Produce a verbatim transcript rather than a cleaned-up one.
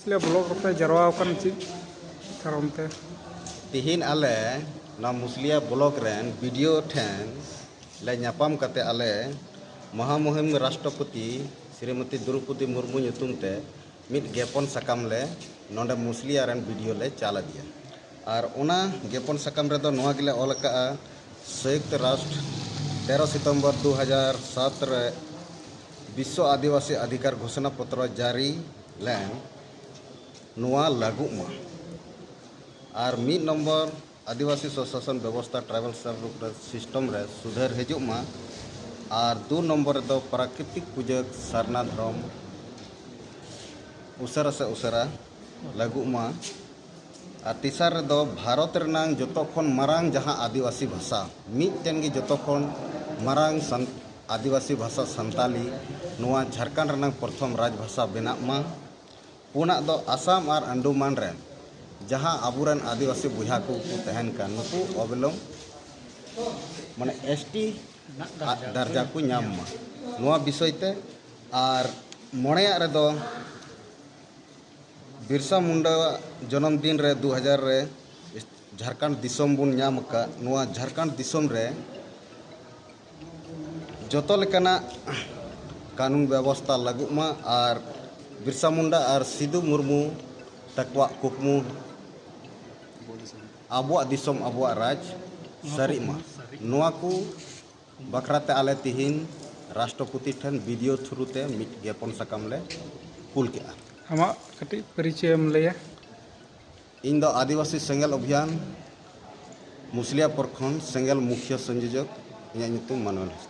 ᱢᱩᱥᱞᱤᱭᱟ block ᱨᱮᱯᱮ ᱡᱟᱨᱣᱟ ᱟᱠᱟᱱ ᱪᱮᱫ ᱠᱟᱨᱚᱱ ᱛᱮ? ᱛᱤᱦᱤᱧ ᱟᱞᱮ ᱱᱚᱣᱟ ᱢᱩᱥᱞᱤᱭᱟ ᱵᱞᱚᱠ ᱨᱮᱱ ᱵᱤ ᱰᱤ ᱳ ᱴᱷᱮᱱ ᱞᱮ ᱧᱟᱯᱟᱢ ᱠᱟᱛᱮ ᱟᱞᱮ ᱢᱚᱦᱟᱢᱩᱦᱤᱢ ᱨᱟᱥᱴᱨᱚᱯᱚᱛᱤ ᱥᱨᱤᱢᱚᱛᱤ ᱫᱨᱳᱣᱯᱚᱫᱤ ᱢᱩᱨᱢᱩ ᱧᱩᱛᱩᱢ ᱛᱮ ᱢᱤᱫ ᱜᱮᱯᱚᱱ ᱥᱟᱠᱟᱢ ᱞᱮ ᱱᱚᱰᱮ ᱢᱩᱥᱞᱤᱭᱟ ᱨᱮᱱ ᱵᱤ ᱰᱤ ᱳ ᱞᱮ ᱪᱟᱞ ᱟᱫᱮᱭᱟ᱾ ᱟᱨ ᱚᱱᱟ ᱜᱮᱯᱚᱱ ᱥᱟᱠᱟᱢ ᱨᱮᱫᱚ ᱱᱚᱣᱟ ᱜᱮᱞᱮ ᱚᱞ ᱟᱠᱟᱫᱼᱟ, ᱥᱚᱭᱩᱠᱛ ᱨᱟᱥᱴᱨ ᱛᱮᱨᱚ ᱥᱤᱛᱚᱢᱵᱚᱨ ᱫᱩ ᱦᱟᱡᱟᱨ ᱥᱟᱛ ᱨᱮ ᱵᱤᱥᱥᱚ ᱟᱹᱫᱤᱵᱟᱹᱥᱤ ᱚᱫᱷᱤᱠᱟᱨ ᱜᱷᱳᱥᱚᱱᱟ ᱯᱚᱛᱨᱚ ᱡᱟᱹᱨᱤ ᱞᱮᱱ, ᱱᱚᱣᱟ ᱞᱟᱹᱜᱩᱜ ᱢᱟ᱾ ᱟᱨ ᱢᱤᱫ ᱱᱚᱢᱵᱚᱨ, ᱟᱹᱫᱤᱵᱟᱹᱥᱤ ᱥᱚᱥᱟᱥᱚᱱ ᱵᱮᱵᱚᱥᱛᱷᱟ, ᱴᱨᱟᱭᱵᱟᱞ ᱥᱮᱞᱯ ᱨᱩᱞ ᱥᱤᱥᱴᱮᱢ ᱨᱮ ᱥᱩᱫᱷᱟᱹᱨ ᱦᱤᱡᱩᱜ ᱢᱟ᱾ ᱟᱨ ᱫᱩ ᱱᱚᱢᱵᱚᱨ ᱨᱮᱫᱚ ᱯᱨᱟᱠᱨᱤᱛᱤᱠ ᱯᱩᱡᱟᱹ ᱥᱟᱨᱱᱟ ᱫᱷᱚᱨᱚᱢ ᱩᱥᱟᱹᱨᱟ ᱥᱮ ᱩᱥᱟᱹᱨᱟ ᱞᱟᱹᱜᱩᱜ ᱢᱟ᱾ ᱟᱨ ᱛᱮᱥᱟᱨ ᱨᱮᱫᱚ ᱵᱷᱟᱨᱚᱛ ᱨᱮᱱᱟᱝ ᱡᱚᱛᱚ ᱠᱷᱚᱱ ᱢᱟᱨᱟᱝ ᱡᱟᱦᱟᱸ ᱟᱹᱫᱤᱵᱟᱹᱥᱤ ᱵᱷᱟᱥᱟ, ᱢᱤᱫᱴᱮᱱ ᱜᱮ ᱡᱚᱛᱚ ᱠᱷᱚᱱ ᱢᱟᱨᱟᱝ ᱥᱟᱱ-, ᱟᱹᱫᱤᱵᱟᱹᱥᱤ ᱵᱷᱟᱥᱟ ᱥᱟᱱᱛᱟᱞᱤ, ᱱᱚᱣᱟ ᱡᱷᱟᱲᱠᱷᱚᱸᱰ ᱨᱮᱱᱟᱝ ᱯᱨᱚᱛᱷᱚᱢ ᱨᱟᱡᱽ ᱵᱷᱟᱥᱟ ᱵᱮᱱᱟᱜ ᱢᱟ᱾ ᱯᱩᱱᱟᱜ ᱫᱚ ᱟᱥᱟᱢ ᱟᱨ ᱟᱱᱰᱟᱢᱟᱱ ᱨᱮᱱ ᱡᱟᱦᱟᱸ ᱟᱵᱚᱨᱮᱱ ᱟᱹᱫᱤᱵᱟᱹᱥᱤ ᱵᱚᱭᱦᱟ ᱠᱚ ᱠᱚ ᱛᱟᱦᱮᱱ ᱠᱟᱱ, ᱱᱩᱠᱩ ᱚᱵᱤᱞᱚᱢ ᱢᱟᱱᱮ ᱮᱥ ᱴᱤ ᱫᱟᱨᱡᱟ ᱠᱚ ᱧᱟᱢ ᱢᱟ, ᱱᱚᱣᱟ ᱵᱤᱥᱚᱭ ᱛᱮ᱾ ᱟᱨ ᱢᱚᱬᱮᱭᱟᱜ ᱨᱮᱫᱚ ᱵᱤᱨᱥᱟ ᱢᱩᱱᱰᱟᱣᱟᱜ ᱡᱚᱱᱚᱢ ᱫᱤᱱ ᱨᱮ ᱫᱩ ᱦᱟᱡᱟᱨ ᱨᱮ ᱡᱷᱟᱲᱠᱷᱚᱸᱰ ᱫᱤᱥᱚᱢ ᱵᱚᱱ ᱧᱟᱢ ᱟᱠᱟᱫ, ᱱᱚᱣᱟ ᱡᱷᱟᱲᱠᱷᱚᱸᱰ ᱫᱤᱥᱚᱢ ᱨᱮ ᱡᱚᱛᱚ ᱞᱮᱠᱟᱱᱟᱜ ᱠᱟᱹᱱᱩᱱ ᱵᱮᱵᱚᱥᱛᱷᱟ ᱞᱟᱹᱜᱩᱜ ᱢᱟ ᱟᱨ ᱵᱤᱨᱥᱟ ᱢᱩᱱᱰᱟ ᱟᱨ ᱥᱤᱫᱩ ᱢᱩᱨᱢᱩ ᱛᱟᱠᱚᱣᱟᱜ ᱠᱩᱠᱢᱩ ᱟᱵᱚᱣᱟᱜ ᱫᱤᱥᱚᱢ, ᱟᱵᱚᱣᱟᱜ ᱨᱟᱡᱽ ᱥᱟᱹᱨᱤᱜ ᱢᱟ᱾ ᱱᱚᱣᱟ ᱠᱚ ᱵᱟᱠᱷᱨᱟ ᱛᱮ ᱟᱞᱮ ᱛᱤᱦᱤᱧ ᱨᱟᱥᱴᱨᱚᱯᱚᱛᱤ ᱴᱷᱮᱱ ᱵᱤ ᱰᱤ ᱳ ᱛᱷᱨᱩ ᱛᱮ ᱢᱤᱫ ᱜᱮᱯᱚᱱ ᱥᱟᱠᱟᱢ ᱞᱮ ᱠᱩᱞ ᱠᱮᱜᱼᱟ᱾ ᱟᱢᱟᱜ ᱠᱟᱹᱴᱤᱡ ᱯᱚᱨᱤᱪᱚᱭ ᱮᱢ ᱞᱟᱹᱭᱟ? ᱤᱧ ᱫᱚ ᱟᱹᱫᱤᱵᱟᱹᱥᱤ ᱥᱮᱸᱜᱮᱞ ᱚᱵᱷᱤᱭᱟᱱ ᱢᱩᱥᱞᱤᱭᱟ ᱯᱨᱚᱠᱷᱚᱸᱰ ᱥᱮᱸᱜᱮᱞ ᱢᱩᱠᱷᱤᱭᱟᱹ ᱥᱚᱝᱡᱳᱡᱚᱠ, ᱤᱧᱟᱹᱜ ᱧᱩᱛᱩᱢ ᱢᱟᱱᱩᱣᱮᱞ ᱦᱟᱸᱥᱫᱟ᱾